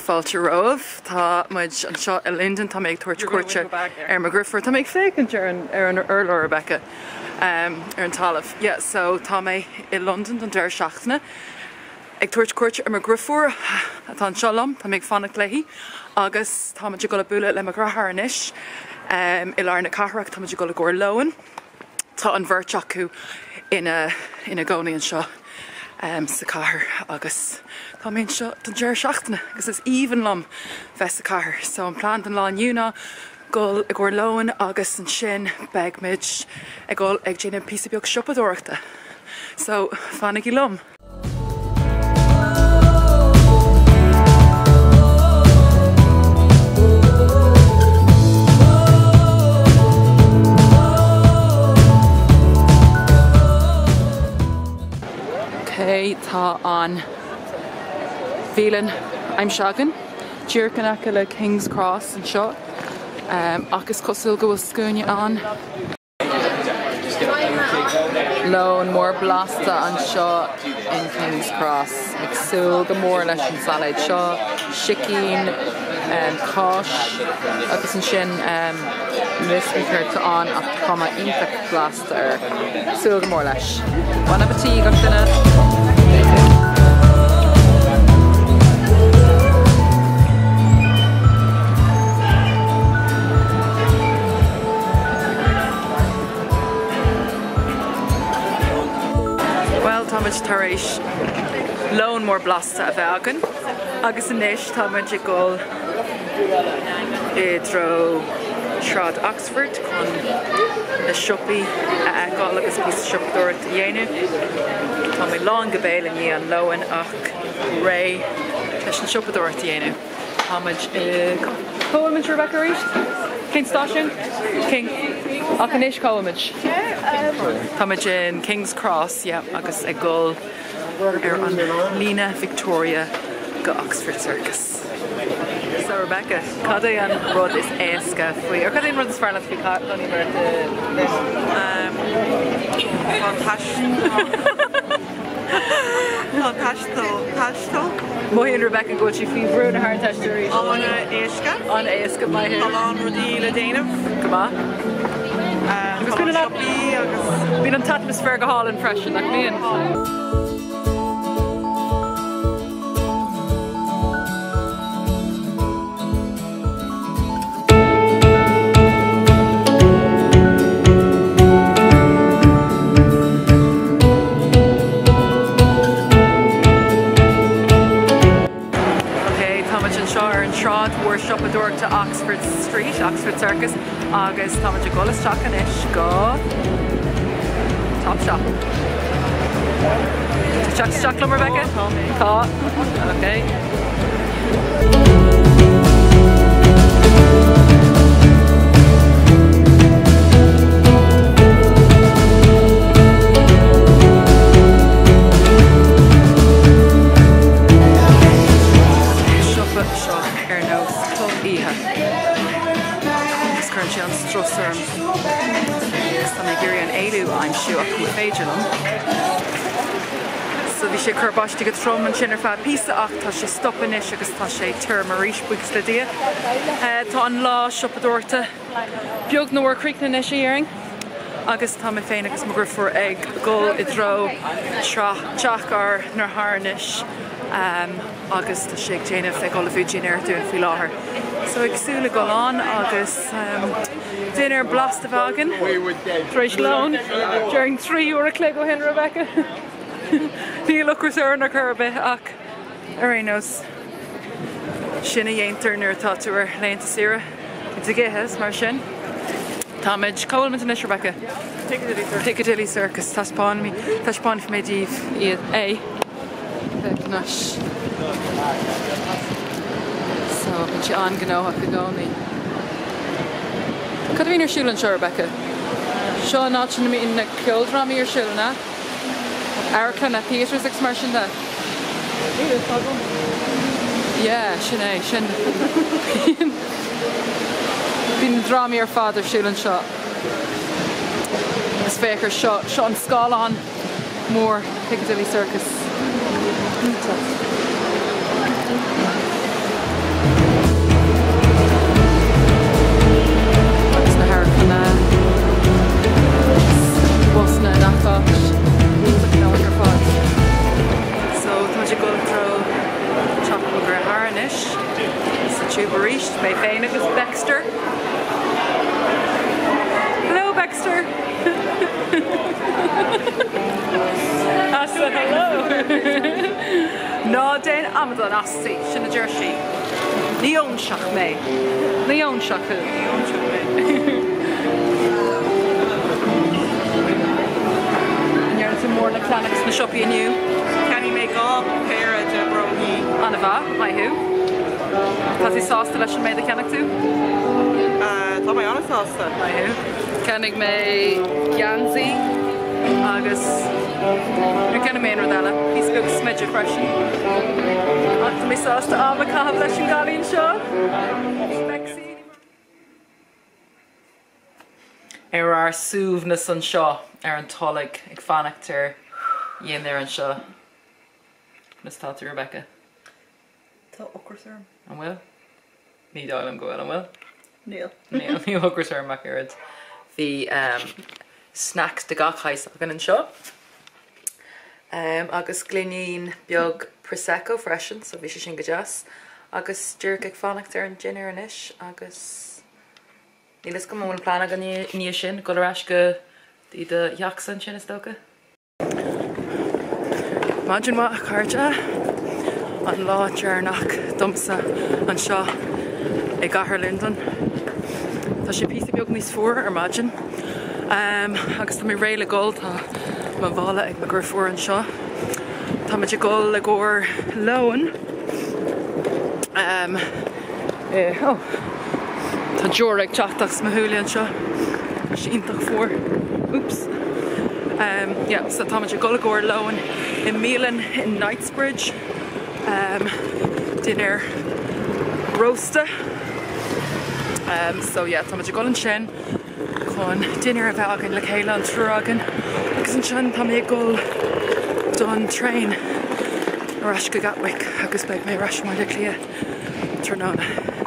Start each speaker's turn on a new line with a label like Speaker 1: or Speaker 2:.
Speaker 1: Fáilte romhaibh. Tá muid anseo i Londain, tá mé ag tabhairt cuairte ar mo dheirfiúr. Tá mé ag féachaint ar an ar an urlár, Rebecca, ar an talamh. Yeah, so tá mé i Londain don deireadh seachtaine ag tabhairt cuairte ar mo dheirfiúr atá anseo liom, tá mé ag fanacht léi agus tá muid ag dul ag bualadh le mo dheartháir anois i lár na cathrach, tá muid ag dul i gcomhair lóin. Tá an bheirt acu ina ina gcónaí anseo sa chathair agus tá mé anseo don deireadh seachtaine agus is aoibhinn liom bheith sa chathair. So an plean don lá inniu ná dul i gcomhair lóin agus ansin beidh muid ag dul ag déanamh píosa beag siopadóireachta. So fanaigí liom! Ok, tá an bhialann aimsithe againn, díreach in aice le King's Cross anseo, ach is cosúil go bhfuil scuaine ann. Lón mór blasta anseo in King's Cross. Ag súil go mór leis an sailéad seo, sicín, cáis agus ansin níl a fhios agam céard atá ann ach cuma iontach blasta air. Súil go mór leis. Bon appetit gach duine! Bhuel, táimid tar éis lón mór blasta a bheith againn agus anois táimid ag dul i dtreo Sráid Oxford chun na siopaí a fheiceáil agus píosa siopadóireacht a dhéanamh. Tá mé lán go béal i ndiaidh an lóin ach réidh leis an siopadóireacht a dhéanamh. Táimid i. Cá bhfuil muid Rebecca arís? Cén stáisiún? King. Ach anois cá bhfuil muid? Táimid in King's Cross, yeah, agus ag dul ar an líne Victoria go Oxford Circus. So Rebecca, cad é an rud is éasca faoi, or cad é an rud is fearr leat faoi cónaí ort i
Speaker 2: Tá an taisteal. Tá an taisteal.
Speaker 1: Mothaíonn Rebecca go bhfuil sí faoi bhrú na hArdteiste arís.
Speaker 2: An-éasca.
Speaker 1: An-éasca, maith thú.
Speaker 2: Tá a lán rudaí le déanamh.
Speaker 1: Go maith.
Speaker 2: Agus bíonn siopaí agus.
Speaker 1: Bíonn an t-atmaisféar go hálainn freisin, nach mbíonn? Ok, táimid anseo ar an tsráid mhór siopadóireachta Oxford Street, Oxford Circus, agus táimid ag dul isteach anois go Topshop. Tá isteach liom, Rebecca? Tá. Ok. Siopa seo ar nós club oíche agus cuireann sé an strus orm agus tá mé ag iarraidh an éalú a aimsiú ach ní féidir liom. So bhí sé ag cur báistí go trom ansin ar feadh píosa ach tá sé stoptha anois agus tá sé tirim arís, buíochas le Dia. Tá an lá siopadóireachta beag nó mór críochnaithe anois a déarfainn agus tá mé féin agus mo dheirfiúr ag dul i dtreo teach ár ndearthár anois agus tá sé ag déanamh, ag ullmhú dinnéar dúinn faoi láthair. So ag súil le dul ann agus dinnéar blasta a bheith againn tar éis lóin, déarfainn 3 uair a chloig ó shin, Rebecca. Níl ocras orainn ar chor ar bith ach ar aon nós, sin a dhéantar nuair atá tú ar laethanta saoire, muid ag ithe is mar sin. Táimid, cá bhfuil muid anois Rebecca?
Speaker 2: Piccadilly Circus.
Speaker 1: Piccadilly Circus, taispeánfaidh mé daoibh iad, é. Féach anois. So, bíonn sé an-ghnóthach i gcónaí. Cad a bhíonn ar siúl anseo Rebecca? Seo an áit ina mbíonn na ceoldrámaí ar siúl, an ea? Amharclanna, theatres agus mar sin de.
Speaker 2: Níl fhios agam.
Speaker 1: Yeah, sin é, sin. Bíonn na drámaí ar fad ar siúl anseo. Agus féach ar seo, seo an scáileán mór Piccadilly Circus. Iontach. anois sa Tube arís, mé féin agus Bexter. Hello Bexter! I said hello! Ná déan amadán asti, sin a deir sí. Ní óinseach mé. Ní óinseach thú. Ní óinseach mé. An ndearna tú mórán le ceannach sna siopaí inniu?
Speaker 2: Cheannaigh mé 2 péire de brógaí.
Speaker 1: An-mhaith, maith thú. Tá tú sásta leis an méid a cheannaigh tú?
Speaker 2: Tá mé an-sásta.
Speaker 1: Maith thú. Cheannaigh mé geansaí agus níor cheannaigh mé aon rud eile. Píosa beag smididh freisin. Ach tá mé sásta am a chaitheamh leis an gcailín seo. Bexy. Ar ár suaimhneas anseo ar an tolg ag fanacht ar dhinnéar anseo. Conas tá tú Rebecca?
Speaker 2: Tá ocras orm.
Speaker 1: An bhfuil? Ní dóigh liom go bhfuil, an bhfuil?
Speaker 2: Níl.
Speaker 1: Níl, níl ocras orm ach oiread. Bhí snacks de gach shaghas againn anseo. Agus gloinín beag Prosecco freisin, so bhí sé sin go deas. Agus díreach ag fanacht ar an dinnéar anois agus níl fhios agam an bhfuil plean againn i ndiaidh sin, dul ar ais go dtí do theachsa ansin is dócha. Maidin mhaith a chairde, an lá deireanach domsa anseo i gcathair Londain. Tá sé píosa beag níos fuaire ar maidin agus tá mé réidh le dhul, tá mo mhála ag mo dheirfiúr anseo. Táimid ag dul i gcomhair lóin. Oh, tá deora ag teacht as mo shúile anseo. Tá sé iontach fuar. Oops. Um, yeah, so táimid ag dul i gcomhair lóin i mbialann in Knightsbridge. Um, dinnéar rósta. Um, so yeah, táimid ag dul ansin chun dinnéar a bheith againn le chéile an triúr againn. Agus ansin tá mé ag dul don traein ar ais go Gatwick agus beidh mé ar ais i mBaile Átha Cliath tráthnóna.